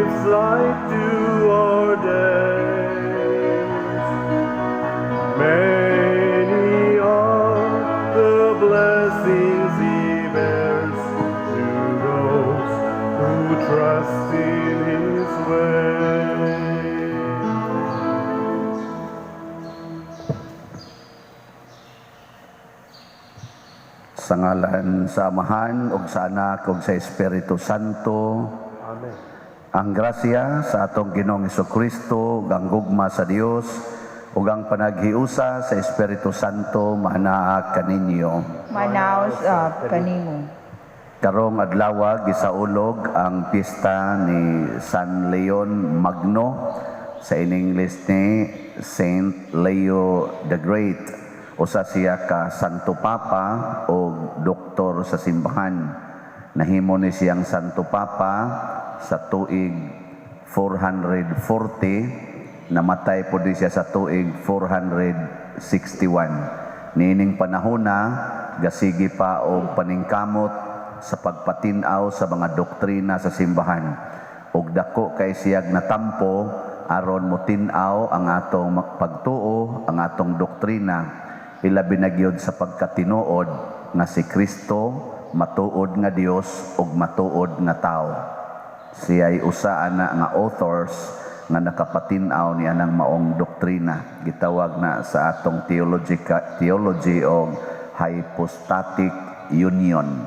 Gives light to our days. Many are the blessings He bears to those who trust in His ways. Sa ngalan sa Amahan ug sa Anak ug sa Espiritu Santo. Amen. Ang grasya sa atong Ginoong Kristo, ug ang gugma sa Dios ug ang panaghiusa sa Espiritu Santo maanaa kaninyo. Manaa usab kanimo. Karong adlaw, gisaulog ang pista ni San Leon Magno, sa in English ni Saint Leo the Great. Usa siya ka Santo Papa o doktor sa simbahan. Nahimo ni siyang Santo Papa sa tuig 440, namatay po di siya sa tuig 461. Niining panahona, gasigi pa og paningkamot sa pagpatin-aw sa mga doktrina sa simbahan. Ug dako kay siyag natampo aron motin-aw ang atong pagtuo, ang atong doktrina, ilabi na gyud sa pagkatinuod nga si Kristo matuod nga Dios ug matuod nga tao. Siya ay usa ana nga authors nga nakapatin-aw ni anang maong doktrina. Gitawag na sa atong theology og hypostatic union,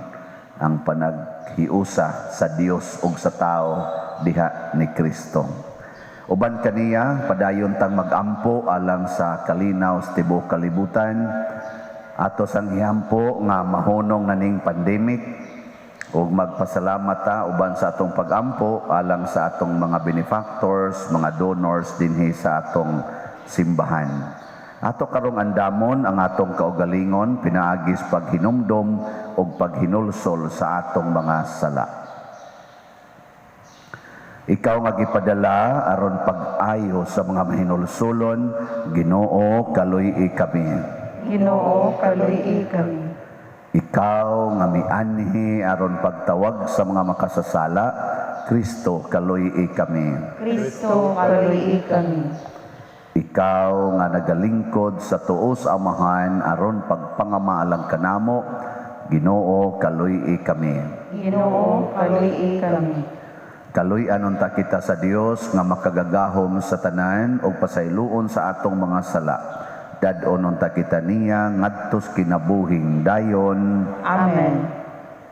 ang panaghiusa sa Dios ug sa tao diha ni Kristo. Uban kaniya, padayon tang magampo alang sa kalinaw sa tibuok kalibutan. Ato sang ihampo nga mahunong na ning pandemic ug magpasalamat ta uban sa atong pagampo alang sa atong mga benefactors, mga donors dinhi sa atong simbahan. Ato karong andamon ang atong kaugalingon pinaagi sa paghinumdom ug paghinulsol sa atong mga sala. Ikaw nga gipadala aron pag-ayo sa mga mahinulsulon, Ginoo, kaluy-i kami. Ginoo, kaluy-i kami. Ikaw nga mianhi aron pagtawag sa mga makasasala, Kristo, kaluy-i kami. Kristo, kaluy-i kami. Ikaw nga nagalingkod sa tuo sa Amahan aron pagpangama alang kanamo, Ginoo, kaluy-i kami. Ginoo, kaluy-i kami. Kaluy-an unta kita sa Dios nga makagagahom sa tanan ug pasayloon sa atong mga sala. Dad-on unta kita niya ngadtos kinabuhing dayon. Amen.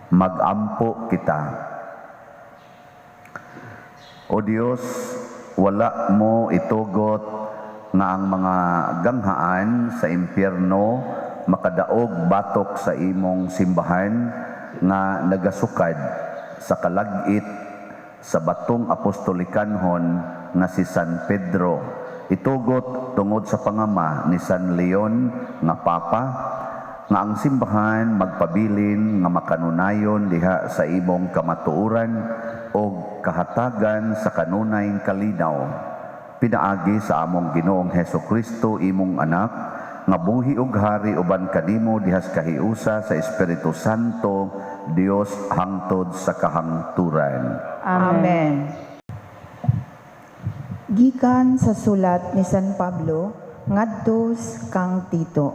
Magampo kita. O Dios, wala mo itugot nga ang mga ganghaan sa impyerno makadaog batok sa imong simbahan nga nagasukad sa kalag-it sa batong apostolikanhon nga si San Pedro. Itugot tungod sa pangama ni San Leon nga Papa nga ang simbahan magpabilin nga makanunayon diha sa imong kamatuoran o kahatagan sa kanunay kalinaw. Pinaagi sa among Ginoong Heso Kristo, imong anak, nga buhi ug hari uban kanimo dihas kahiusa sa Espiritu Santo, Dios hangtod sa kahangturan. Amen. Gikan sa sulat ni San Pablo ngadto kang Tito.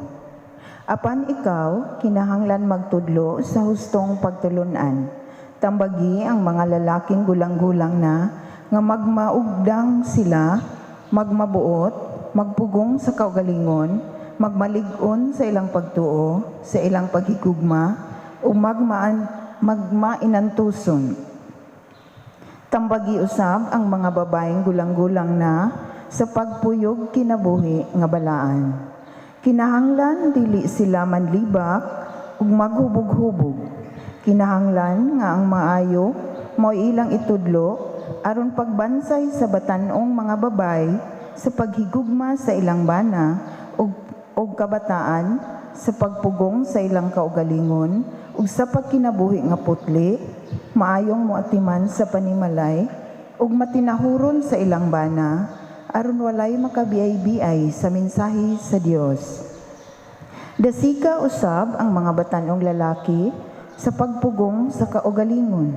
Apan ikaw, kinahanglan magtudlo sa hustong pagtulunan. Tambagi ang mga lalaking gulang-gulang na nga magmaugdang sila, magmabuot, magpugong sa kaugalingon, magmalig-on sa ilang pagtuo, sa ilang paghigugma, ug magmainantuson. Tambagi usab ang mga babaeng gulang-gulang na sa pagpuyog kinabuhi nga balaan. Kinahanglan dili sila manlibak ug maghubog-hubog. Kinahanglan nga ang maayo mao ilang itudlo aron pagbansay sa batan-ong mga babay sa paghigugma sa ilang bana ug kabataan, sa pagpugong sa ilang kaugalingon ug sa pagkinabuhi nga putli, maayong moatiman sa panimalay ug matinahuron sa ilang bana aron walay makabiay-biay sa mensahe sa Dios. Dasika usab ang mga batan-ong lalaki sa pagpugong sa kaugalingon.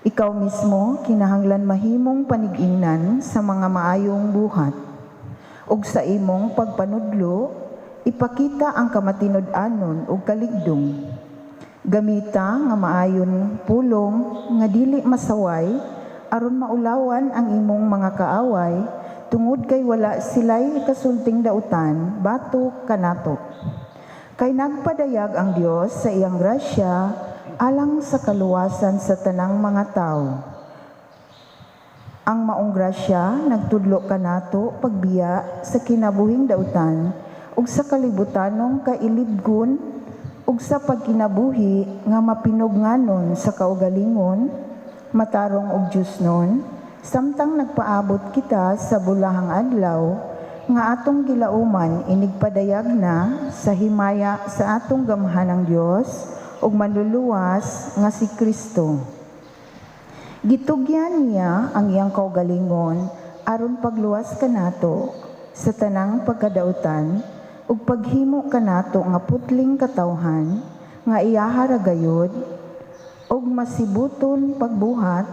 Ikaw mismo kinahanglan mahimong panig-ingnan sa mga maayong buhat. Ug sa imong pagpanudlo, ipakita ang kamatinud-anon ug kaligdong. Gamita nga maayon pulong nga dili masaway aron maulawan ang imong mga kaaway tungod kay wala sila'y kasulting dautan batok kanato. Kay nagpadayag ang Dios sa iyang grasya alang sa kaluwasan sa tanang mga tawo. Ang maong grasya nagtudlo kanato pagbiya sa kinabuhing dautan ug sa kalibutanong kailibgon ug sa pagkinabuhi nga mapinugnanon sa kaugalingon, matarong ug Diyosnon, samtang nagpaabot kita sa bulahang adlaw nga atong gilauman inigpadayag na sa himaya sa atong gamhanang Dios ug manluluwas nga si Kristo. Gitugyan niya ang iyang kaugalingon aron pagluwas kanato sa tanang pagkadautan ug paghimo kanato nga putling katawhan nga iyaha ra gayud ug masibuton pagbuhat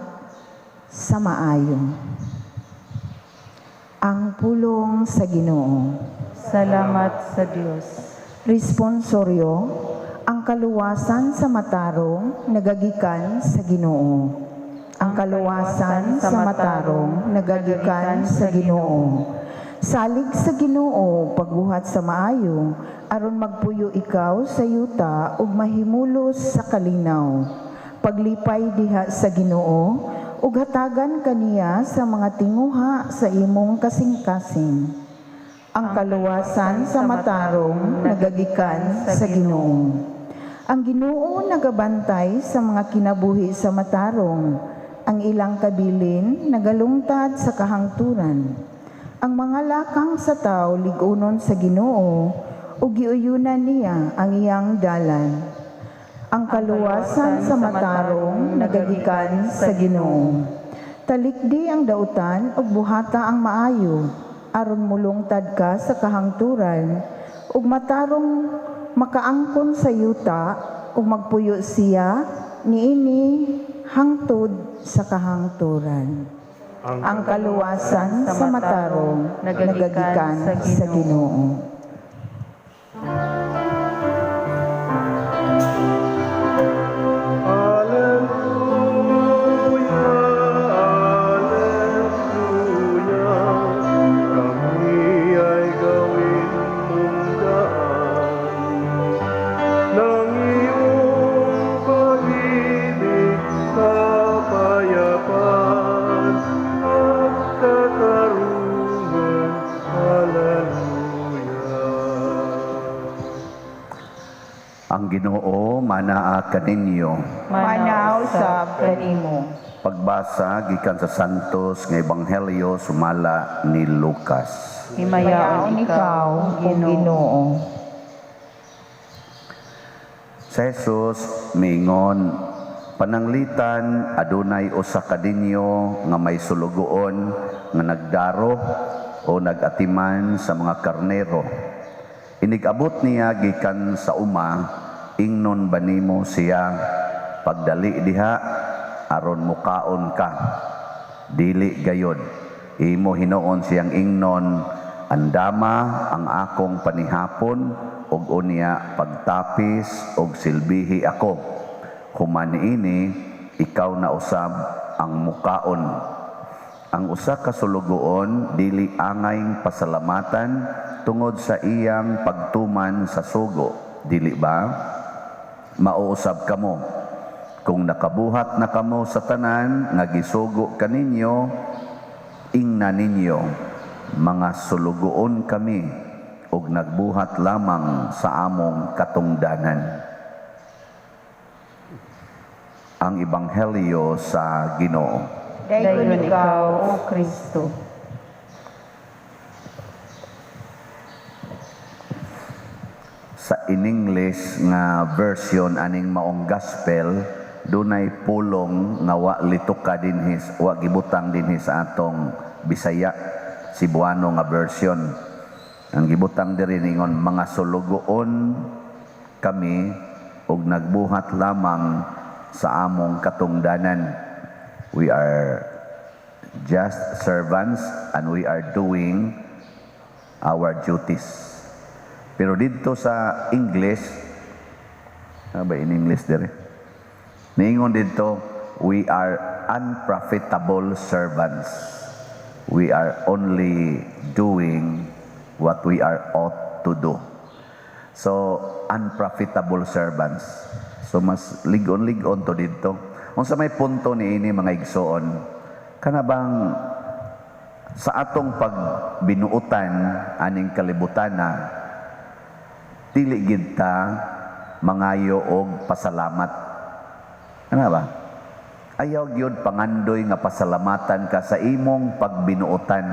sa maayo. Ang pulong sa Ginoo. Salamat sa Dios. Responsoryo, ang kaluwasan sa matarong nagagikan sa Ginoo. Ang kaluwasan sa matarong nagagikan sa Ginoo. Salig sa Ginoo pagbuhat sa maayo aron magpuyo ikaw sa yuta ug mahimulos sa kalinaw. Paglipay diha sa Ginoo ug hatagan kaniya sa mga tinguha sa imong kasing-kasing. Ang kaluwasan sa matarong nagagikan sa Ginoo. Ang Ginoo nagabantay sa mga kinabuhi sa matarong. Ang ilang kabilin nagalungtad sa kahangturan. Ang mga lakang sa tao lig-unon sa Ginoo ug giuyunan niya ang iyang dalan. Ang kaluwasan sa matarong nagagikan sa Ginoo. Talikdi ang dautan ug buhata ang maayo aron mulungtad ka sa kahangturan ug matarong makaangkon sa yuta ug magpuyo siya niini hangtod sa kahangturan. Ang kaluwasan sa matarong nagagikan sa Ginoo. Alleluia, Alleluia, kami ay gawin mong daan ng iyong pag-ibig, kapayapaan at katarungan. Alleluia. Ang Ginoo manaa kaninyo. Manaa usab kanimo. Pagbasa gikan sa Santos nga Ebanghelyo sumala ni Lucas. Himayaon ikaw, O Ginoo. Sa Jesus miingon, pananglitan adunay usa ka dinyo nga may sulugoon nga nagdaro o nagatiman sa mga karnero. Inigabot niya gikan sa uma, ingnon ba nimo siya, pagdali diha aron mukaon ka? Dili gayod. Imo hinuon siyang ingnon, andama ang akong panihapon ug unya pagtapis og silbihi ako. Human niini ikaw na usab ang mukaon. Ang usa ka sulugoon dili angay pasalamatan tungod sa iyang pagtuman sa sugo, dili ba? Mauusab kamo kung nakabuhat na kamo sa tanan nga gisugo kaninyo, ingna ninyo, mga sulugoon kami ug nagbuhat lamang sa among katungdanan. Ang Ebanghelyo sa Ginoo. Dayon ikaw, O Kristo. Sa in English nga version aning maong gospel, dunay pulong nga wa lituka dinhi, wa gibutang dinhi sa atong Bisaya Cebuano nga version. Ang gibutang diri ningon mga sulugoon kami ug nagbuhat lamang sa among katungdanan. We are just servants and we are doing our duties. Pero dito sa English, ano ba in English dire? Niingon dito, "We are unprofitable servants. We are only doing what we are ought to do." So, unprofitable servants. So, mas lig-on-lig-on to dito. Unsa may punto ni ini, mga igsoon? Kana bang sa atong pagbinuutan aning kalibutana, dili gid ta mangayo og pasalamat. Ano ba? Ayaw gyud pangandoy nga pasalamatan ka sa imong pagbinuotan.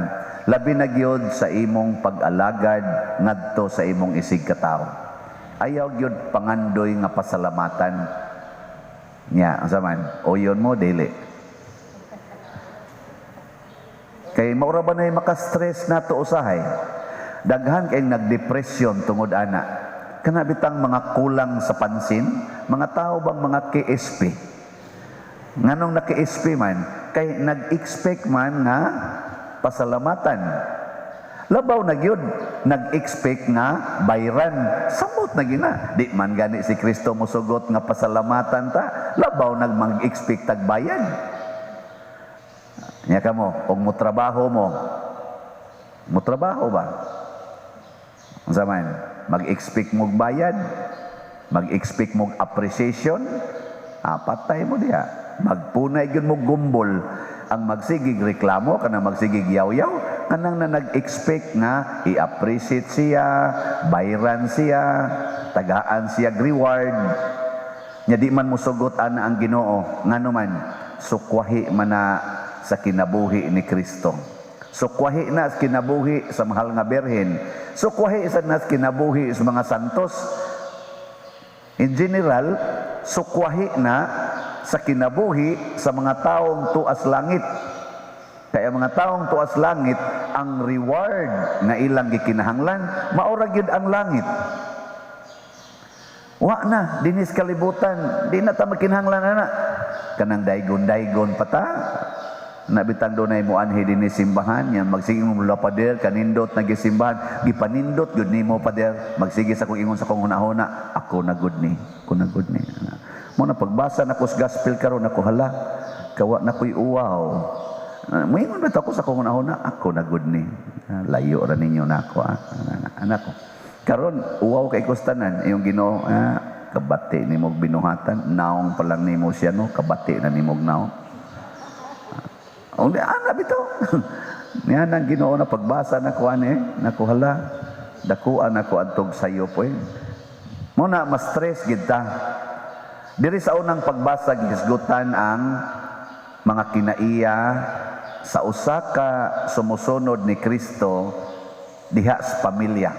Labi na gyud sa imong pag-alagad ngadto sa imong isig katawo. Ayaw gyud pangandoy nga pasalamatan. Nya, unsa man? Uyon mo dili? Kay maura ba na maka-stress nato usahay? Daghan kay nagdepresyon tungod ana. Kana bitang mga kulang sa pansin, mga tao bang mga KSP? Nganong naka-SP man? Kay nag-expect man nga pasalamatan. Labaw na gyud, nag-expect nga bayran. Samot na gina. Di man gani si Kristo mosugot nga pasalamatan ta. Labaw nag mag-expect tag bayad. Nya kamo, og mo trabaho mo, mo trabaho ba? Unsa man? Mag-expect mo bayad, mag-expect mo appreciation, patay mo diha. Magpunay gyud mo gumbol ang magsigig reklamo kanang magsigig yaw-yaw kanang na nag-expect nga i-appreciate siya, bayran siya, tagaan siya reward. Nya di man mosugot ana ang Ginoo, ngano man sukwahi man na sa kinabuhi ni Kristo. Sukwahi na sa kinabuhi sa mahal nga Birhen. Sukwahi sa na sa kinabuhi sa mga santos. In general, sukwahi na sa kinabuhi sa mga taong tuas langit. Kaya mga taong tuas langit, ang reward nga ilang gikinahanglan, maura gyud ang langit. Wa na, dinis kalibutan, di na ta makinahanglan ana. Kanang daygon-daygon pa ta, nabitang dunay mo anhi dinhi simbahan yan, magsige mo mula, "Pader, kanindot na gisimbahan, gipanindot gud nimo, pader." Magsige sa kong ingon sa kong hunahuna, "Ako na gud ni, ako na gud ni." Mo na pagbasa nako sa gospel karon, ako, "Hala, kawa na ko'y uwaw." Moingon ba ako sa kong hunahuna, "Ako na gud ni." Layo ra ninyo nako, anak ko. Karon uwaw kay kustanan iyong Ginoo, kabati nimo binuhatan, naong pa lang nimo siya, no, kabati na nimog naong. O, di, ana bitaw. Niya nang Ginoo na pagbasa na ko ani, nako, "Hala, dakuan ako adtog sayo po eh." Mo na ma-stress gid ta. Diri sa unang pagbasa, gihisgutan ang mga kinaiya sa usa ka sumusunod ni Kristo diha sa pamilya.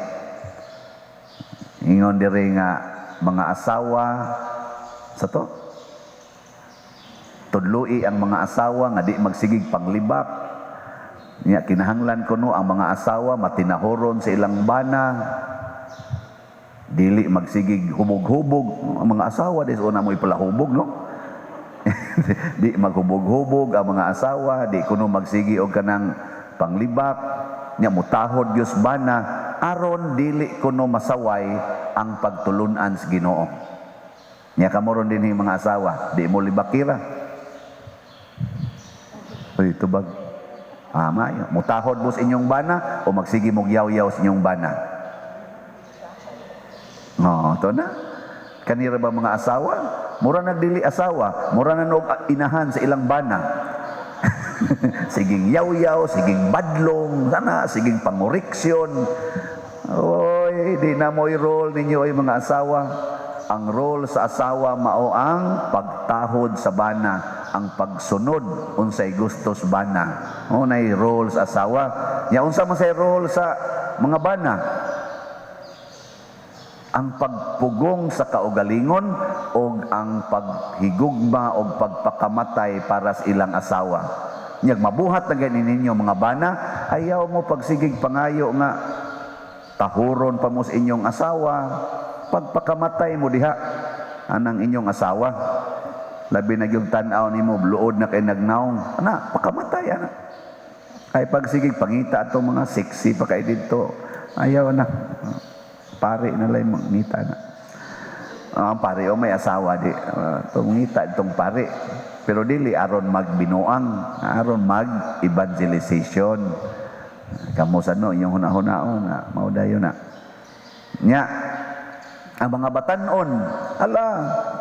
Ingon diri nga mga asawa sa to tudloi ang mga asawa nga di magsigig panglibak. Nya kinahanglan kuno ang mga asawa matinahoron sa ilang bana, dili magsigig hubog-hubog. Ang mga asawa dis una mo ipalahubog, no? Di maghubog-hubog ang mga asawa, di kuno magsigi og kanang panglibak. Nya mutahod gyud bana aron dili kuno masaway ang pagtulunan sa Ginoo. Nya kamo ron dinhi, mga asawa, di mo libakira. Uy, tubag. Maayo. Mutahod mo sa inyong bana o magsige mong yaw-yaw sa inyong bana? Oo, to na. Kanira ba mga asawa? Mura nagdili asawa, mura na nog inahan sa ilang bana. Siging yaw-yaw, siging badlong, sana, siging pangoreksyon. Oy, di na mo'y role ninyo ay mga asawa. Ang role sa asawa mao ang pagtahod sa bana, ang pagsunod unsay gusto sa bana. O nay role sa asawa. Ya unsa man say role sa mga bana? Ang pagpugong sa kaugalingon o ang paghigugma o pagpakamatay para sa ilang asawa. Nyag mabuhat na gani ninyo, mga bana, ayaw mo pagsigig pangayo nga tahuron pa mo sa inyong asawa, pagpakamatay mo diha anang inyong asawa. Labi na yung tan-aw nimo, luod na kay nagnaong. Ana, pakamatay ana. Ay pag sige pangita atong mga sexy pa kay didto. Ayaw na. Pare na lang mangita na. Ang pare o may asawa di. Tungita itong pare. Pero dili aron magbinuang, aron mag evangelization. Kamo sa no inyong hunahunahon na mao dayon na. Nya ang mga batanon, ala,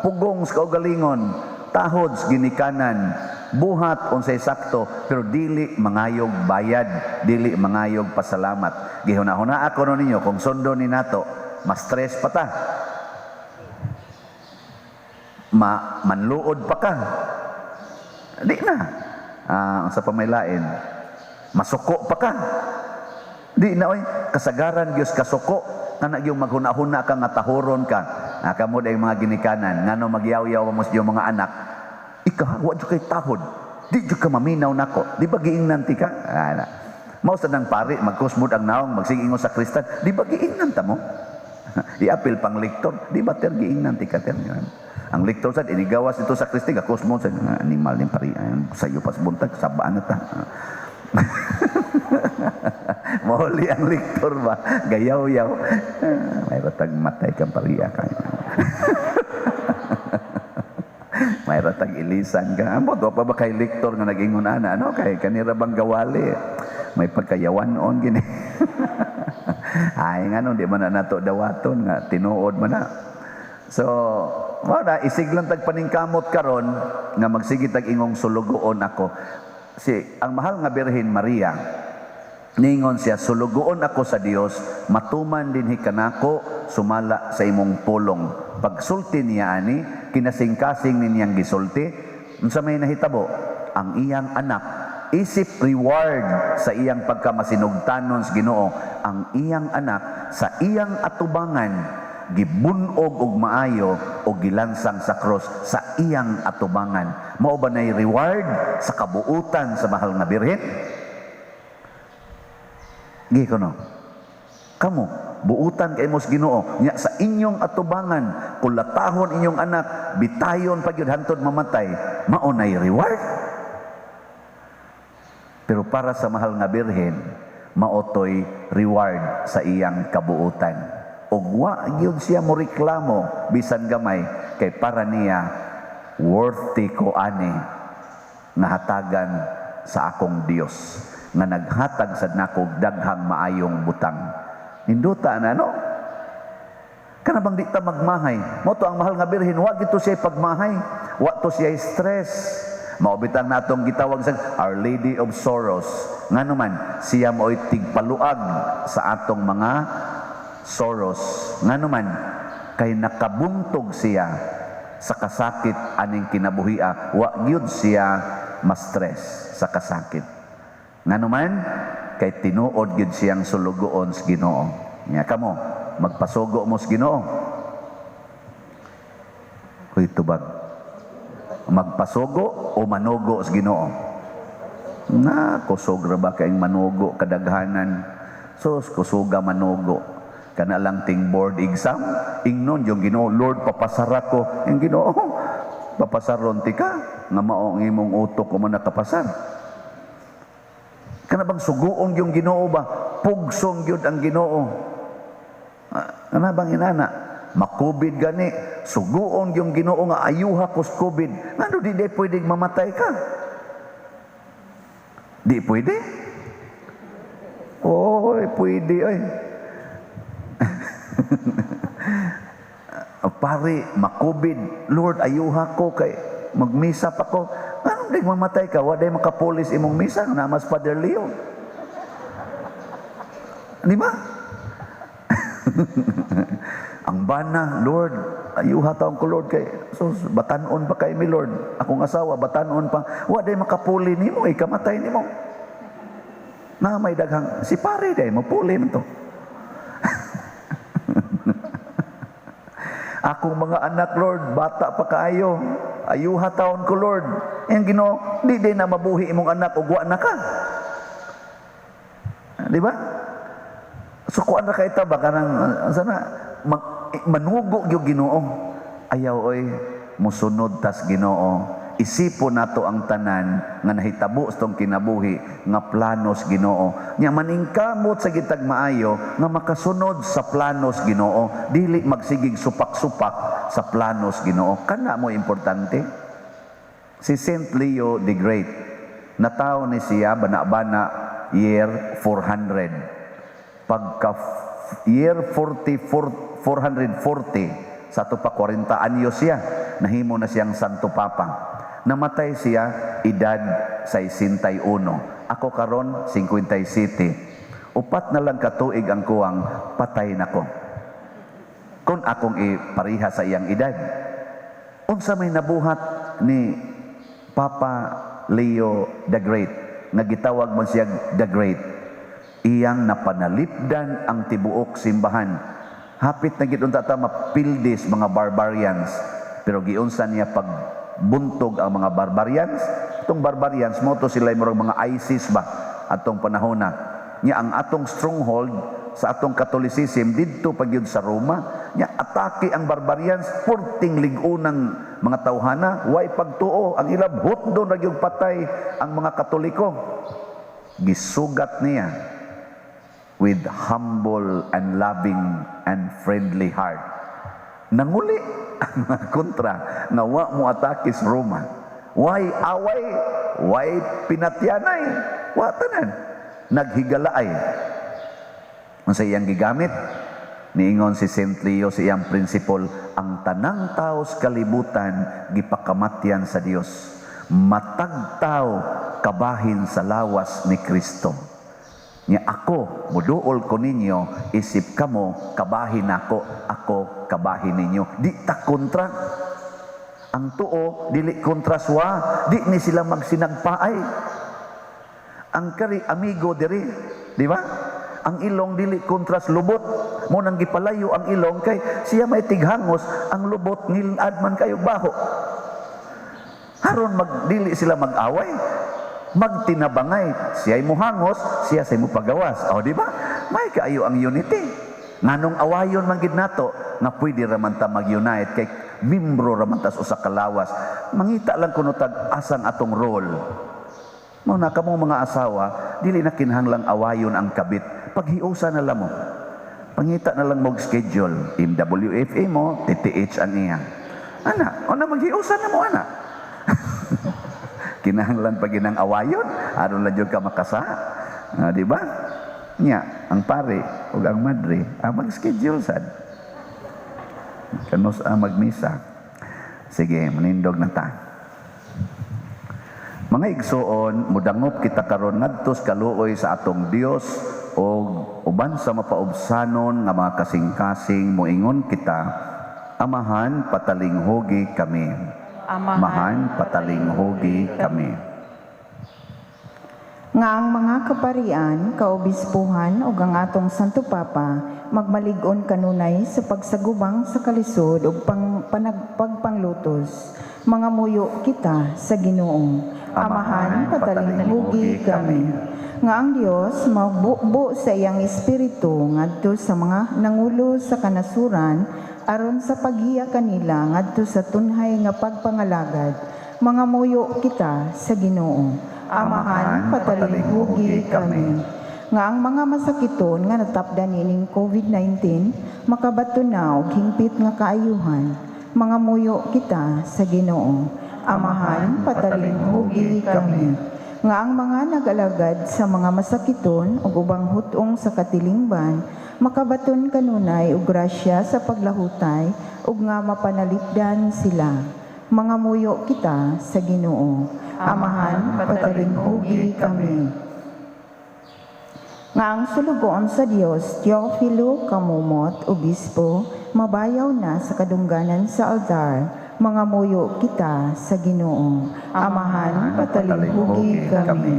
pugong sa kaugalingon, tahod sa ginikanan, buhat unsay sakto, pero dili mangayog bayad, dili mangayog pasalamat. Gihuna-huna ako no ninyo kung sundon ni nato, mas stress pa ta. Ma manluod pa ka. Di na. Sa pamailain, masuko pa ka. Di na oy, kasagaran gyud kasuko kana yung maghuna-huna ka nga tahuron ka. Ah, kamo dayong mga ginikanan, ngano magyaw-yaw mo sa iyong mga anak. Ikaw wa jud kay tahod. Di jud ka maminaw nako. Di ba giingnan ti ka? Ah, na. Mao sa nang pari magkusmod ang naong magsigingon sa kristan. Di ba giingnan ta mo? Iapil pang lektor, di ba ter giingnan ti ka ter? Ang lektor sad inigawas ito sa kristi gakusmod sa animal ni pari sayo pas buntag sabaan na ta. Mahuli ang lektor ba? Gayaw-yaw. May ratag matay kang pariya ka. May ratag ilisan ka. Ambot, wa pa ba kay lektor nga nag-ingon ana? Ano? Kay kanira bang gawali? May pagkayawan on gini. Ay, nga no, di man na nato dawaton nga tinuod man na. So, mao na isig lang tag paningkamot karon nga magsige tag ingong sulugoon ako. Si ang mahal nga Birhen Maria, ningon siya, "Sulugoon ako sa Dios, matuman dinhi kanako sumala sa imong pulong." Pagsulti niya ani, kinasingkasing ninyang gisulti, unsa may nahitabo? Ang iyang anak, isip reward sa iyang pagkamasinugtanon sa Ginoo, ang iyang anak sa iyang atubangan gibunog og maayo o gilansang sa cross sa iyang atubangan. Mao ba nay reward sa kabuutan sa mahal nga Birhen? Gi ko no. Kamo, buutan kay mo sa Ginoo nya sa inyong atubangan, kulatahon inyong anak, bitayon pa gyud hantod mamatay, mao nay reward. Pero para sa mahal nga Birhen, mao toy reward sa iyang kabuutan. Ug wa gyud siya mo reklamo bisan gamay kay para niya, "Worthy ko ani nga hatagan sa akong Dios nga naghatag sa nako daghang maayong butang." Ninduta na, no? Kana bang di ta magmahay? Mao to ang mahal nga Birhen, wa gito siya pagmahay, wa to siya stress. Mao bitang natong gitawag sa Our Lady of Sorrows. Ngano man siya mao'y tigpaluag sa atong mga sorrows. Ngano man kay nakabuntog siya sa kasakit aning kinabuhia, wa gyud siya ma-stress sa kasakit. Ngano man kay tinuod gyud siyang sulugoon sa Ginoo. Nya kamo, magpasugo mo sa Ginoo? Huy, tubag. Magpasugo o manugo sa Ginoo? Na kusog ra ba kayong manugo kadaghanan? Sus, kusuga manugo. Kana lang ting board exam, ingnon yung Ginoo, "Lord, papasara ko." Yung Ginoo, "Papasaron ti ka nga mao ang imong utok ko man nakapasar." Kana bang suguon yung Ginoo ba? Pugsong gyud ang Ginoo. Ah, kana bang inana? Makubid gani, suguon yung Ginoo nga ayuha ko sa COVID. Ngano di pwedeng mamatay ka? Di pwede? Oy, pwede oy. Pare, makubid. "Lord, ayuha ko kay magmisa pa ko." Anong di mamatay ka? Wa day makapulis imong misa namas Father Leo. Di ba? Ang bana, "Lord, ayuha taong ko, Lord, kay so batanon pa kay mi, Lord. Akong asawa batanon pa." Wa day makapuli nimo, ikamatay nimo. Na may daghang si pare day mapuli man to. "Akong mga anak, Lord, bata pa kaayo. Ayuha taon ko, Lord." Ang Ginoo, "Di din na mabuhi imong anak ug wa na ka." Di ba? So kuan ra kay ta ba kanang sana manugo gyud Ginoo. Ayaw oy. Musunod tas Ginoo. Isipon nato ang tanan nga nahitabo sa tong kinabuhi nga planos Ginoo. Nya maningkamot sa gitag maayo nga makasunod sa planos Ginoo, dili magsigig supak-supak sa planos Ginoo. Kana mo importante. Si Saint Leo the Great, natawo ni siya bana-bana year 400. Pagka year 44, 440, sa ato pa 40 anyos siya, nahimo na siyang Santo Papa. Namatay siya edad 61. Ako karon 57. 4 na lang katuig ang kuwang, patay nako. Kung akong ipariha sa iyang edad. Unsa may nabuhat ni Papa Leo the Great, nga gitawag man siya the Great? Iyang napanalipdan ang tibuok simbahan. Hapit na gid unta ta mapildis mga barbarians, pero giunsa niya pagbuntog ang mga barbarians? Itong barbarians mo to sila murag mga ISIS ba atong panahon na. Nya ang atong stronghold sa atong Catholicism didto pa gyud sa Roma. Nya atake ang barbarians, purting lig-unang mga tawhana, way pagtuo, ang ilab hutdo na gyud patay ang mga Katoliko. Gisugat niya with humble and loving and friendly heart. Nanguli ang mga kontra nga wa mo atake sa Roma. Way away, way pinatyanay, wa tanan. Naghigalaay. Unsa iyang gigamit? Niingon si Saint Leo sa iyang principle, ang tanang tao sa kalibutan gipakamatyan sa Dios. Matag tao kabahin sa lawas ni Kristo. Nya ako, muduol ko ninyo, isip kamo, kabahin ako, ako kabahin ninyo. Di ta kontra. Ang tuo, dili kontra swa, di ni sila magsinagpaay. Ang kari, amigo diri, di ba? Ang ilong dili kontra sa lubot. Mo nang gipalayo ang ilong kay siya may tighangos, ang lubot ngilad man kayo baho. Aron magdili sila mag-away, magtinabangay. Siya'y muhangos, siya say mupagawas. O, di ba? May kaayo ang unity. Nganong awayon man gid nato nga pwede ra man ta mag-unite kay membro ra man ta sa usa ka lawas. Mangita lang kuno tag asang atong role. Mao na kamo mga asawa, dili na kinahanglang awayon ang kabit. Paghiusa na lang mo. Pangita na lang mo schedule. MWFA mo, TTH ang iya. Ana, o na maghiusa na mo, ana. Kinahanglan pa ginang awayon, aron lang jud ka makasa. Ah, di ba? Nya, ang pare ug ang madre, ang mag-schedule sad. Kanus ang magmisa. Sige, manindog na ta. Mga igsuon, mudangop kita karon ngadto sa kaluoy sa atong Dios og uban sa mapaubsanon nga mga kasing-kasing moingon kita, Amahan, patalinghugi kami. Amahan, patalinghugi kami. Nga ang mga kaparian, kaobispuhan ug ang atong Santo Papa magmalig-on kanunay sa pagsagubang sa kalisod ug pagpanglutos. Mga muyo kita sa Ginoo. Amahan, patalinghugi kami. Nga ang Dios magbubo sa iyang espiritu ngadto sa mga nangulo sa kanasuran aron sa paghiya kanila ngadto sa tunhay nga pagpangalagad. Mga muyo kita sa Ginoo. Amahan, patalinghugi kami. Nga ang mga masakiton nga natapdan niining COVID-19 makabato na og hingpit nga kaayuhan. Mga muyo kita sa Ginoo. Amahan, patalinghugi kami. Nga ang mga nag-alagad sa mga masakiton ug ubang hutong sa katilingban makabaton kanunay og grasya sa paglahutay ug nga mapanalipdan sila. Mga muyo kita sa Ginoo. Amahan, patalinghugi kami. Nga ang sulugoon sa Dios, Teofilo Camomot, Obispo, mabayaw na sa kadungganan sa altar, mga muyo kita sa Ginoo. Amahan, patalinghugi kami.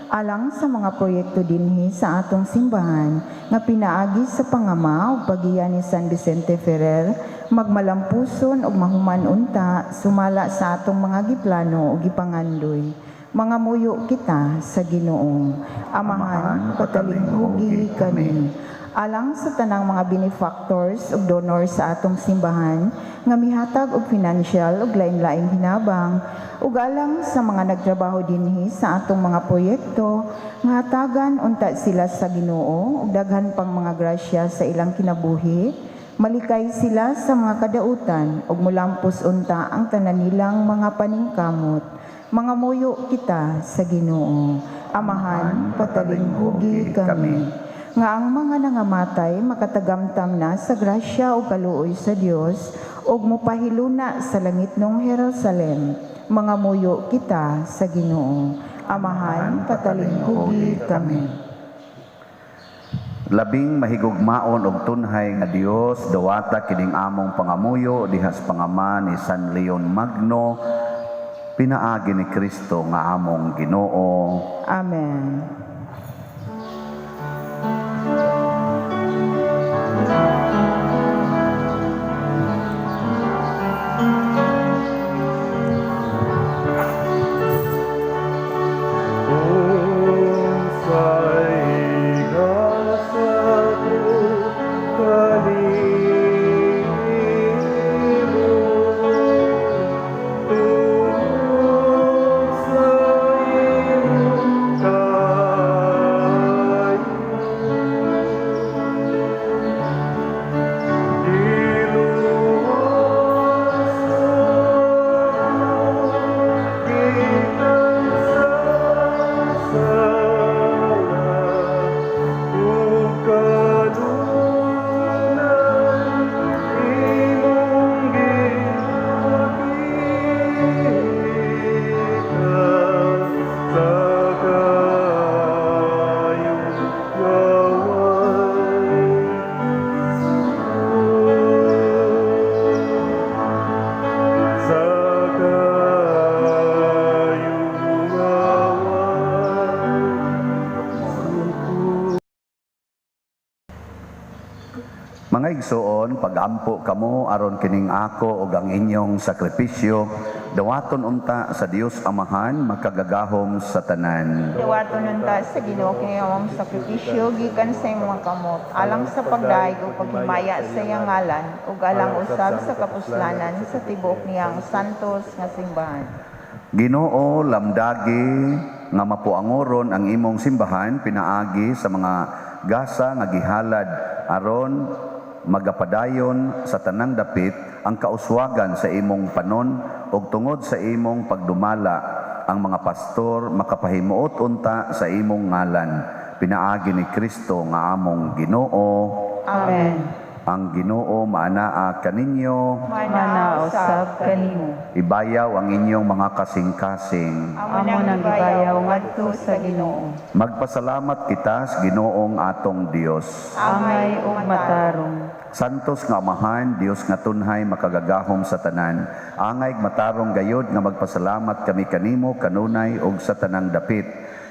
Alang sa mga proyekto dinhi sa atong simbahan nga pinaagi sa pangama ug paggiya ni San Vicente Ferrer, magmalampuson ug mahuman unta sumala sa atong mga giplano ug gipangandoy. Mga muyo kita sa Ginoo. Amahan, patalinghugi kami. Alang sa tanang mga benefactors ug donors sa atong simbahan nga mihatag og financial ug lain-laing hinabang, ug alang sa mga nagtrabaho dinhi sa atong mga proyekto nga hatagan unta sila sa Ginoo ug daghan pang mga grasya sa ilang kinabuhi, malikay sila sa mga kadautan ug mulampos unta ang tanan nilang mga paningkamot. Mangamuyo kita sa Ginoo. Amahan, patalinghugi kami nga ang mga nangamatay makatagamtam na sa grasya o kaluoy sa Dios ug mopahiluna sa langitnong Jerusalem. Mangamuyo kita sa Ginoo. Amahan, patalinghugi kami. Labing mahigugmaon og tunhay nga Dios, dawata kining among pangamuyo diha sa pangama ni San Leon Magno, pinaagi ni Kristo nga among Ginoo. Amen. Unsay gasa ko kanimo, tungod sa imong kaayo. Giluwas ako gikan sa sala, ug kanunay imong gipakita sa kaayo nga way sa kaayo nga way suko. Mga igsoon, pagampo kamo aron kining ako ug ang inyong sakripisyo dawaton unta sa Dios Amahan makagagahom sa tanan. Dawaton unta sa Ginoo kini among sakripisyo gikan sa imong mga kamot alang sa pagdayeg ug paghimaya sa iyang ngalan ug alang usab sa kapuslanan sa tibuok niyang santos nga simbahan. Ginoo, lamdagi nga mapuangoron ang imong simbahan pinaagi sa mga gasa nga gihalad aron magapadayon sa tanang dapit ang kauswagan sa imong panon, ug tungod sa imong pagdumala ang mga pastor makapahimuot unta sa imong ngalan, pinaagi ni Kristo nga among Ginoo. Amen. Ang Ginoo maanaa kaninyo. Mana usab kanimo. Ibayaw ang inyong mga kasing-kasing. Amo nang gibayaw ngadto sa Ginoo. Magpasalamat kita sa Ginoong atong Dios. Angay ug matarong. Santos nga Amahan, Dios nga tunhay makagagahom sa tanan. Angay matarong gayod nga magpasalamat kami kanimo kanunay ug sa tanang dapit.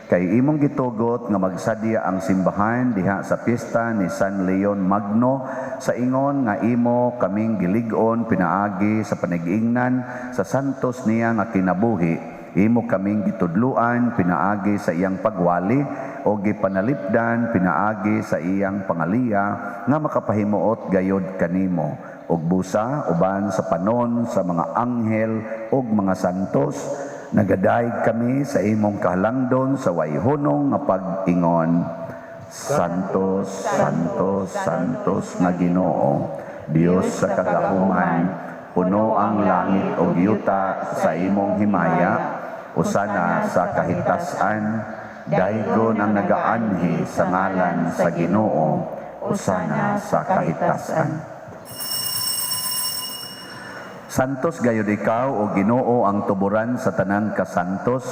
Kay imong gitugot nga magsadya ang simbahan diha sa piyesta ni San Leon Magno sa ingon nga imo kaming gilig-on pinaagi sa panigingnan sa santos niya nga kinabuhi. Imo kaming gitudluan pinaagi sa iyang pagwali o gipanalipdan pinaagi sa iyang pangaliya nga makapahimuot gayod kanimo. Ug busa uban sa panon sa mga anghel ug mga santos, nagadayeg kami sa imong kahalangdon sa wayhunong nga pag-ingon. Santos, Santos, Santos nga Ginoo, Dios sa kagahuman, puno ang langit ug yuta sa imong himaya. Usana sa kahitasan, daygon ang nagaanhi sa ngalan sa Ginoo. Usana sa kahitasan. Santos gayud ikaw o Ginoo, ang tuburan sa tanang kasantos.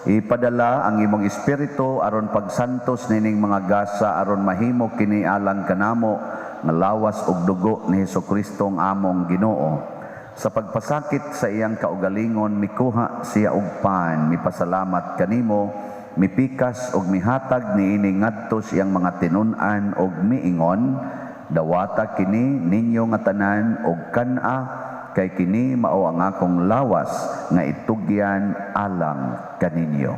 Ipadala ang imong espiritu aron pagsantos nining mga gasa aron mahimo kini alang kanamo nga lawas ug dugo ni Hesukristo ang among Ginoo. Sa pagpasakit sa iyang kaugalingon, mikuha siya og pan, mipasalamat kanimo, mipikas og mihatag niini ngadto sa iyang mga tinun-an og miingon: "Dawata kini ninyo nga tanan og kan-a, kay kini mao ang akong lawas nga itugyan alang kaninyo."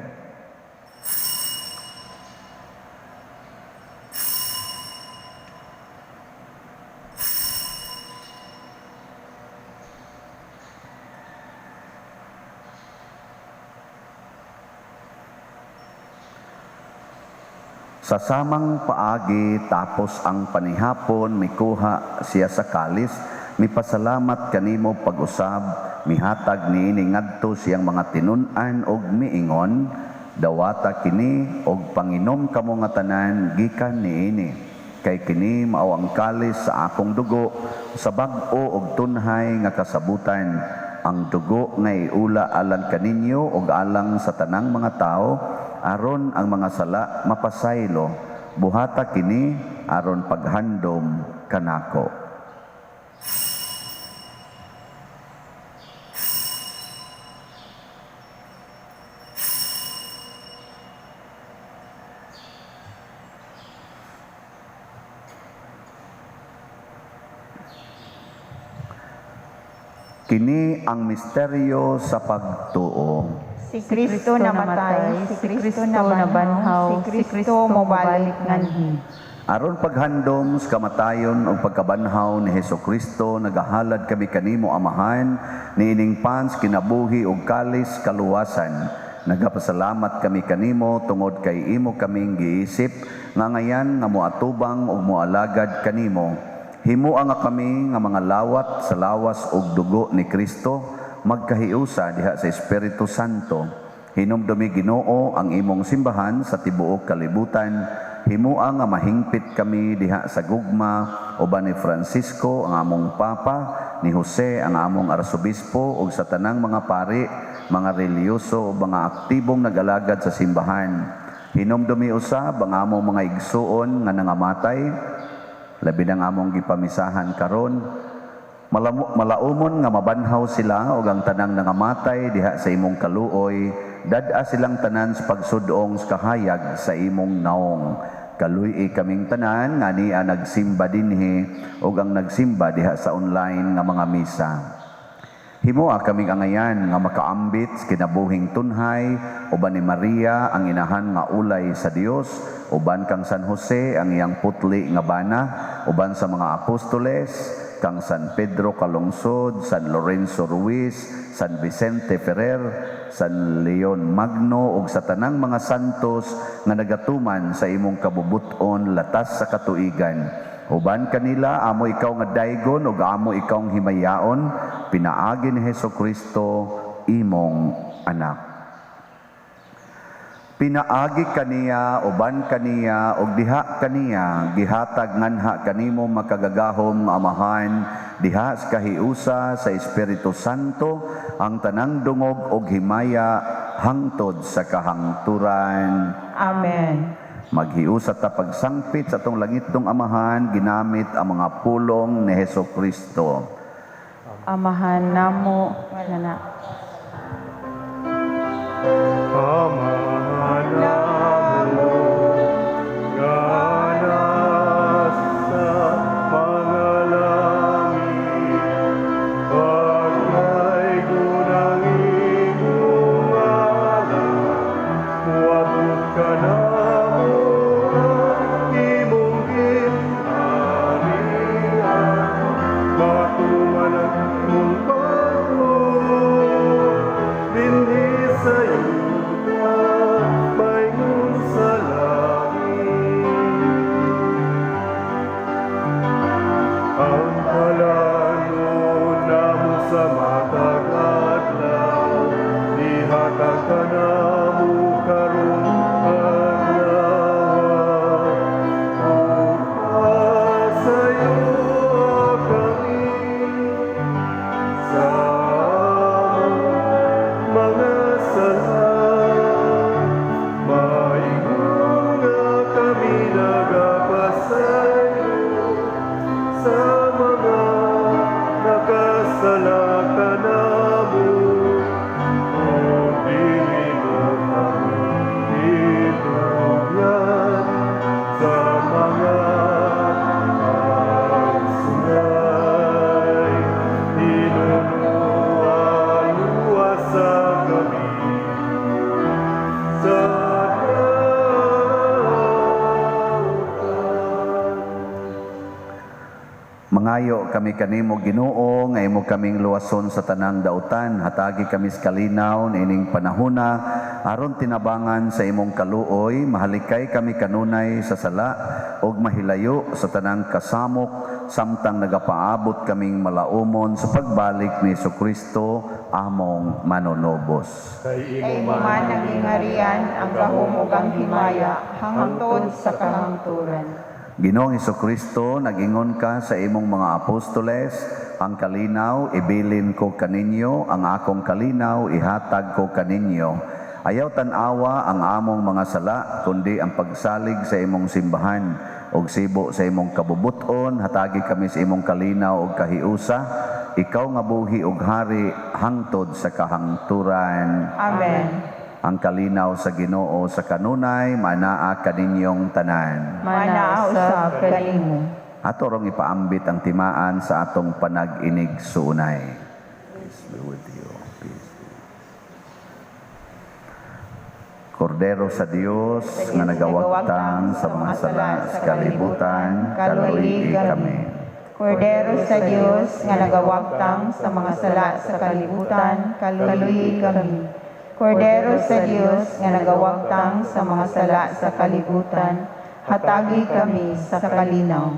Sa samang paagi, tapos ang panihapon, mikuha siya sa kalis, mipasalamat kanimo pag-usab, mihatag niini ngadto siyang mga tinun-an og miingon, "Dawata kini og panginom kamo nga tanan gikan niini. Kay kini mao ang kalis sa akong dugo sa bag-o og tunhay nga kasabutan, ang dugo nga iula alang kaninyo ug alang sa tanang mga tawo aron ang mga sala mapasaylo. Buhata kini aron paghandom kanako." Kini ang misteryo sa pagtuo. Si Kristo namatay, si Kristo nabanhaw, si Kristo mobalik nganhi. Aron paghandom sa kamatayon ug pagkabanhaw ni Hesus Kristo, nagahalad kami kanimo, Amahan, niining pans kinabuhi ug kalis kaluwasan. Nagapasalamat kami kanimo tungod kay imo kaming giisip nga ngayan nga moatubang ug moalagad kanimo. Himoa nga kami nga mga lawat sa lawas ug dugo ni Kristo magkahiusa diha sa Espiritu Santo. Hinumdumi, Ginoo, ang imong simbahan sa tibuok kalibutan. Himoa nga mahingpit kami diha sa gugma uban ni Francisco ang among Papa, ni Jose ang among Arsobispo ug sa tanang mga pari, mga relihiyoso ug mga aktibong nag-alagad sa simbahan. Hinumdumi usab ang among mga igsuon nga nangamatay, labi nang among gipamisahan karon. Malaumon nga mabanhaw sila ug ang tanang nangamatay diha sa imong kaluoy, dad-a silang tanan sa pagsudong sa kahayag sa imong naong. Kaluy-i kaming tanan nga ania nagsimba dinhi ug ang nagsimba diha sa online nga mga misa. Himoa kaming angayan nga makaambit sa kinabuhing tunhay uban ni Maria ang inahan nga ulay sa Dios, uban kang San Jose ang iyang putli nga bana, uban sa mga apostoles, kang San Pedro Calungsod, San Lorenzo Ruiz, San Vicente Ferrer, San Leon Magno ug sa tanang mga santos nga nagatuman sa imong kabubut-on latas sa katuigan. Uban kanila amo ikaw nga daygon ug amo ikaw himayaon pinaagi ni Hesus Kristo, imong anak. Pinaagi kaniya, uban kaniya ug diha kaniya, gihatag nganha kanimo, makagagahom nga Amahan, diha sa kahiusa sa Espiritu Santo, ang tanang dungog ug himaya hangtod sa kahangturan. Amen. Maghiusa ta pagsangpit sa atong langitnong Amahan ginamit ang mga pulong ni Hesus Kristo. Amahan namo nga na Amahan namo nga nasa mga langit, pagdaygon ang imong ngalan, moabot kanamo ang imong gingharian, matuman ang imong pagtuo dinhi sa yuta maingon sa langit. Ang kalanon namo sa matag adlaw, ihatag kanamo karong adlaw. Ug pasayo kami sa among mga sala, maingon nga kami nagapasaylo sa mga nakasala kanamo. Ug dili mo kami itugyan sa mga pagsungay, hinunoa luwasa kami sa dautan. Mangayo kami kanimo, Ginoo, nga imo kaming luwason sa tanang dautan. Hatagi kami sa kalinaw niining panahona. Aron tinabangan sa imong kaluoy, mahalikay kami kanunay sa sala ug mahilayo sa tanang kasamok samtang nagapaabot kaming malaumon sa pagbalik ni Kristo among manunubos. Kay Kay imo imo man ang gingharian, ang gahom ug ang himaya, hangtod sa kahangturan. Ginoong Kristo, nag-ingon ka sa imong mga apostoles, ang kalinaw ibilin ko kaninyo, ang akong kalinaw ihatag ko kaninyo. Ayaw tan-awa ang among mga sala, kundi ang pagsalig sa imong simbahan ug sibo sa imong kabubuton, hatagi kami sa imong kalinaw ug kahiusa. Ikaw nga buhi ug hari hangtod sa kahangturan. Amen. Ang kalinaw sa Ginoo sa kanunay manaa kaninyong tanan. Manaa usab kanimo. Ato rong ipaambit ang timaan sa atong panag-inig suunay. Peace be with you. Peace be. Kordero sa Dios nga nagawagtang sa mga sala sa kalibutan, kaluoyi kami. Kordero sa Dios nga nagawagtang sa mga sala sa kalibutan, kaluoyi kami. Kordero sa Dios nga nagawagtang sa mga sala sa kalibutan, hatagi kami sa kalinaw.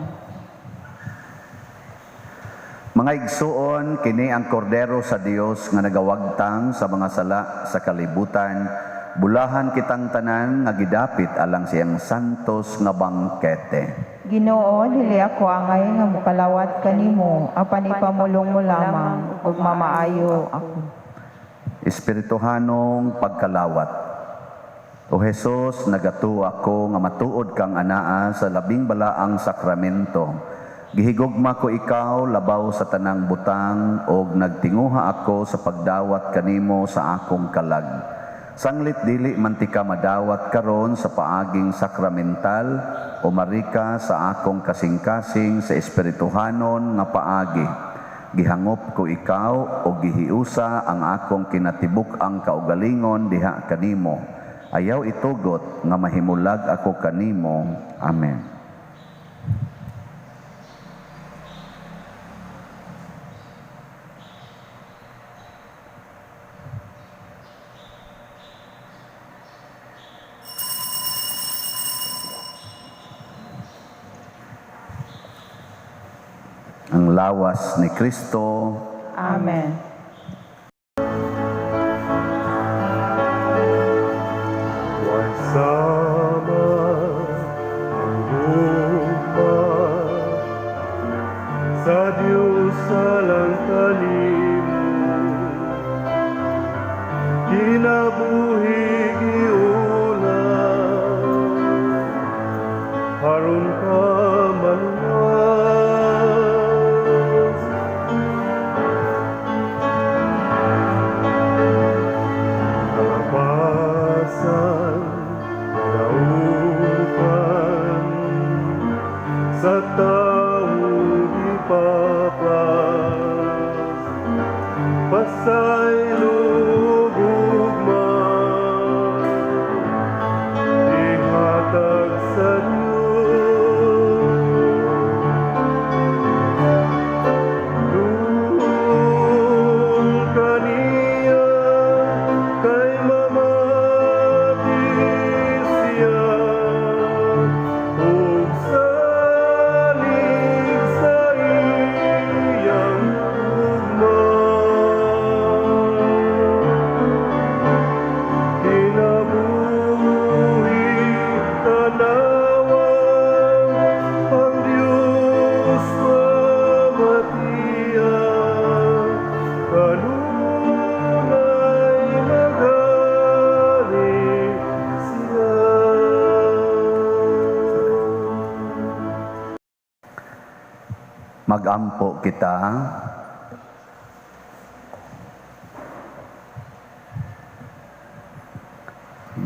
Mga igsuon, kini ang kordero sa Dios nga nagawagtang sa mga sala sa kalibutan. Bulahan kitang tanan nga gidapit alang siyang santos nga bangkete. Ginoo, dili ako angay nga mokalawat kanimo, apan ipamulong mo lamang ug mamaayo ako. Espirituhanong pagkalawat. O Jesus, nagatuo ako nga matuod kang anaa sa labing balaang sakramento. Gihigugma ko ikaw labaw sa tanang butang og nagtinguha ako sa pagdawat kanimo sa akong kalag. Sanglit dili man tika madawat karon sa paaging sakramental o marika sa akong kasing-kasing sa espirituhanon nga paagi. Gihangop ko ikaw o gihiusa ang akong kinatibuk-ang kaugalingon diha kanimo. Ayaw itugot nga mahimulag ako kanimo. Amen. Ang lawas ni Kristo. Amen. Way sama ang gugma sa Diyos alang kanimo, kinabuhi giuna aron ka maluwas. Kalapasan, dautan sa tao gipapas, pasaylo gugma ihatag sa Diyos. Duol kaniya kay mamati siya ug salig sa iyang gugma. Kinabuhi tanawa ang Diyos mamatian, kanunay maghari siya. Magampo kita.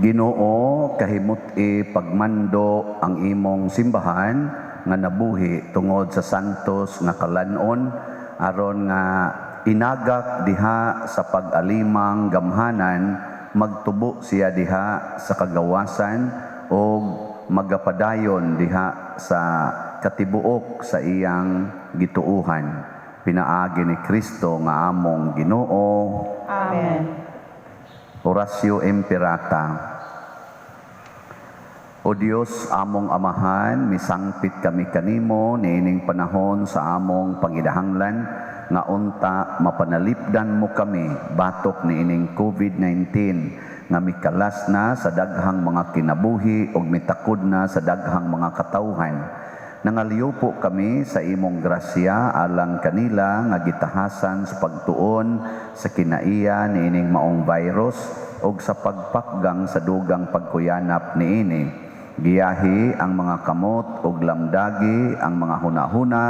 Ginoo, kahimut-i pagmando ang imong simbahan nga nabuhi tungod sa santos nga kalanon aron nga inagak diha sa pag-alimang gamhanan, magtubo siya diha sa kagawasan og magapadayon diha sa katibuok sa iyang gituuhan. Pinaagi ni Kristo nga among Ginoo. Amen. Oratio Imperata. O Dios, among Amahan, misangpit kami kanimo niining panahon sa among panginahanglan nga unta mapanalipdan mo kami batok niining COVID-19 nga mikalas na sa daghang mga kinabuhi ug mitakod na sa daghang mga katawhan. Nangaliw kami sa imong grasya alang kanila nga gitahasan sa pagtuon sa kinaiya niining maong virus ug sa pagpakgang sa dugang pagkuyanap niini. Giyahi ang mga kamot ug lamdagi ang mga hunahuna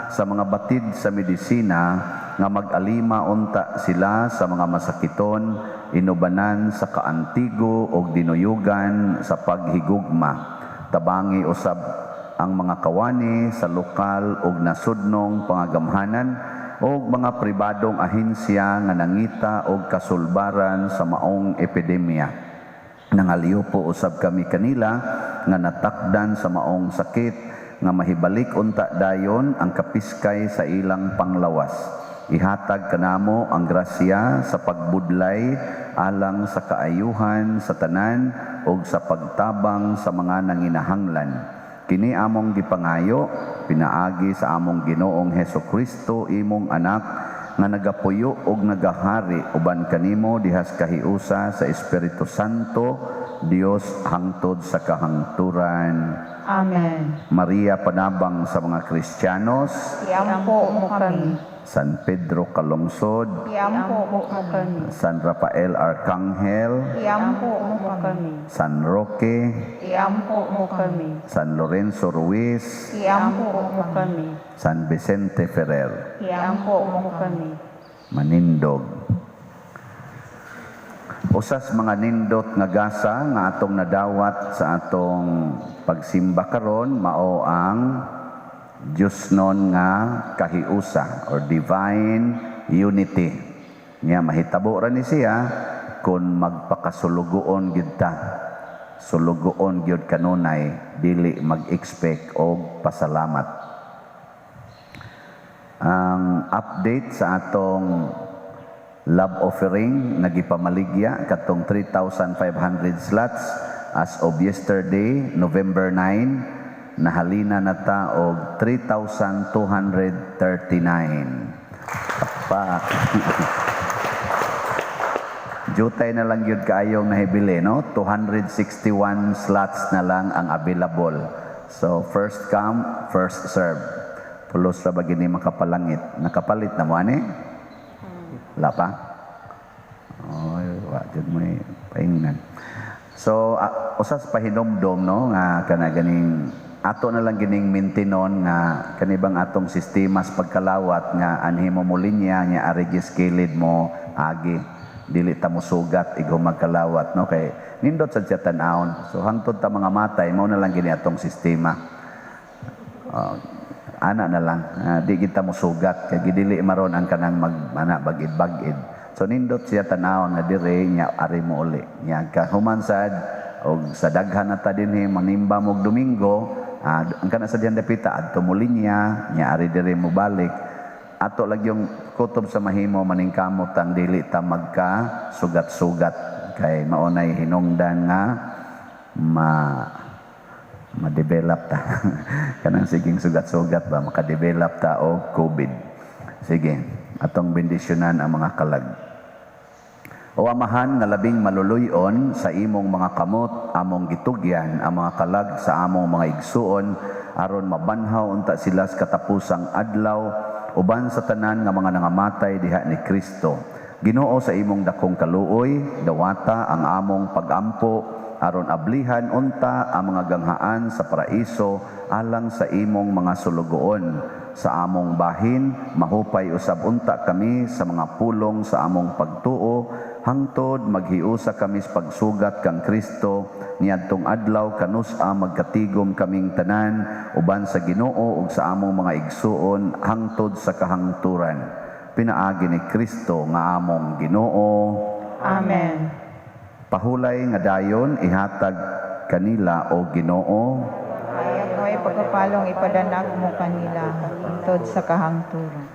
sa mga batid sa medisina nga mag-alima unta sila sa mga masakiton, inubanan sa kaantigo ug dinuyugan sa paghigugma. Tabangi usab ang mga kawani sa lokal ug nasudnong pangagamhanan ug mga pribadong ahensya nga nangita og kasulbaran sa maong epidemya. Nangaliw po usab kami kanila nga natakdan sa maong sakit nga mahibalik unta dayon ang kapiskay sa ilang panglawas. Ihatag kanamo ang grasya sa pagbudlay alang sa kaayuhan sa tanan ug sa pagtabang sa mga nanginahanglan. Kini among gipangayo pinaagi sa among Ginoong Heso Kristo, imong anak, nga nagapuyo og nagahari uban kanimo dihas kahiusa sa Espiritu Santo, Dios, hangtod sa kahangturan. Amen. Maria, panabang sa mga Kristiyanos, Iampo mo kami. San Pedro Kalungsod, Iampo mo kami. San Rafael Arcangel, Iampo mo kami. San Roque, Iampo mo kami. San Lorenzo Ruiz, Iampo mo kami. San Vicente Ferrer. Iampo mo kami. Manindog. Usas mga nindot nga gasa nga atong nadawat sa atong pagsimba karon mao ang Diyosnon nga kahiusa or divine unity. Nya mahitabo ra ni siya kung magpakasulugoon gyud ta. Sulugoon gyud kanunay, dili mag-expect og pasalamat. Ang update sa atong love offering nagipamaligya katong 3,500 slots, as of yesterday, November 9, nahalina na ta og 3,239. Pakpak. Jutay na lang yun kaayong nahibili, no? 261 slots na lang ang available. So, first come, first serve. Pulos ra ba gini makapalangit? Nakapalit na mo, ani? Wala pa? Oy, wa jud mo paingnan. So, usas pahinomdom, no, nga kana ganing ato na lang gining maintenon nga kanibang atong sistema sa pagkalawat nga anhi mo mo linya nya ari kilid mo agi, dili ta mo sugat igo magkalawat, no, kay nindot sad siya tan-awon. So hangtod ta mga matay, mao na lang gini atong sistema. Ana na lang. Di kita mo sugat kay gidili maron ang kanang mag ana bagid-bagid. So nindot siya tan-awon nga dire nya ari mo uli nya kahuman sad og sa daghan na ta dinhi manimba mo og Domingo, ang kana sa diyan dapita adto mo linya nya ari dire mo balik. Ato lang yung kutob sa mahimo maningkamot ang dili ta magka sugat-sugat kay maunay hinungdan nga ma-develop ta kanang siging sugat-sugat ba, maka-develop ta og COVID. Sige, atong bendisyonan ang mga kalag. O Amahan nga labing maluluyon, sa imong mga kamot among gitugyan ang mga kalag sa among mga igsuon aron mabanhaw unta sila sa katapusang adlaw uban sa tanan nga mga nangamatay diha ni Kristo. Ginoo, sa imong dakong kaluoy, dawata ang among pagampo aron ablihan unta ang mga ganghaan sa paraiso alang sa imong mga sulugoon. Sa among bahin, mahupay usab unta kami sa mga pulong sa among pagtuo hangtod maghiusa kami sa pagsugat kang Kristo niadtong adlaw kanus-a magkatigom kaming tanan uban sa Ginoo ug sa among mga igsuon hangtod sa kahangturan. Pinaagi ni Kristo nga among Ginoo. Amen. Pahulay nga dayon ihatag kanila, o Ginoo. Ay ako ay pagkapalong ipadanag mo kanila hangtod sa kahangturan.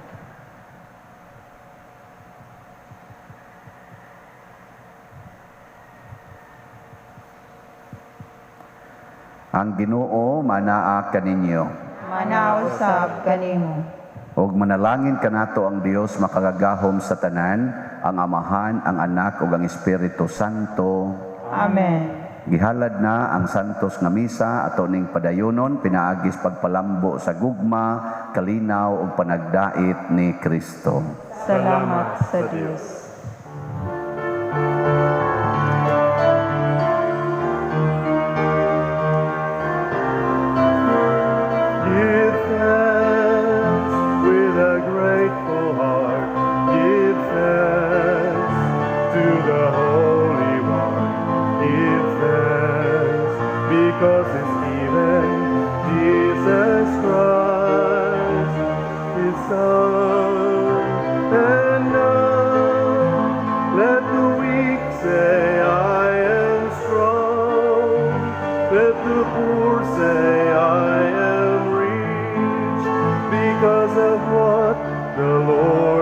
Ang Ginoo manaa kaninyo. Manaa usab kanimo. Og manalangin kanato ang Dios makagagahom sa tanan, ang Amahan, ang Anak ug ang Espiritu Santo. Amen. Gihalad na ang santos nga misa, ato ning padayonon pinaagis pagpalambo sa gugma, kalinaw ug panagdait ni Kristo. Salamat sa Dios. Give thanks with a grateful heart. Give thanks to the Holy One. Give thanks because He's given Jesus Christ, His Son. And now let the weak say, "I am strong." Let the poor say, "I am rich," because of what the Lord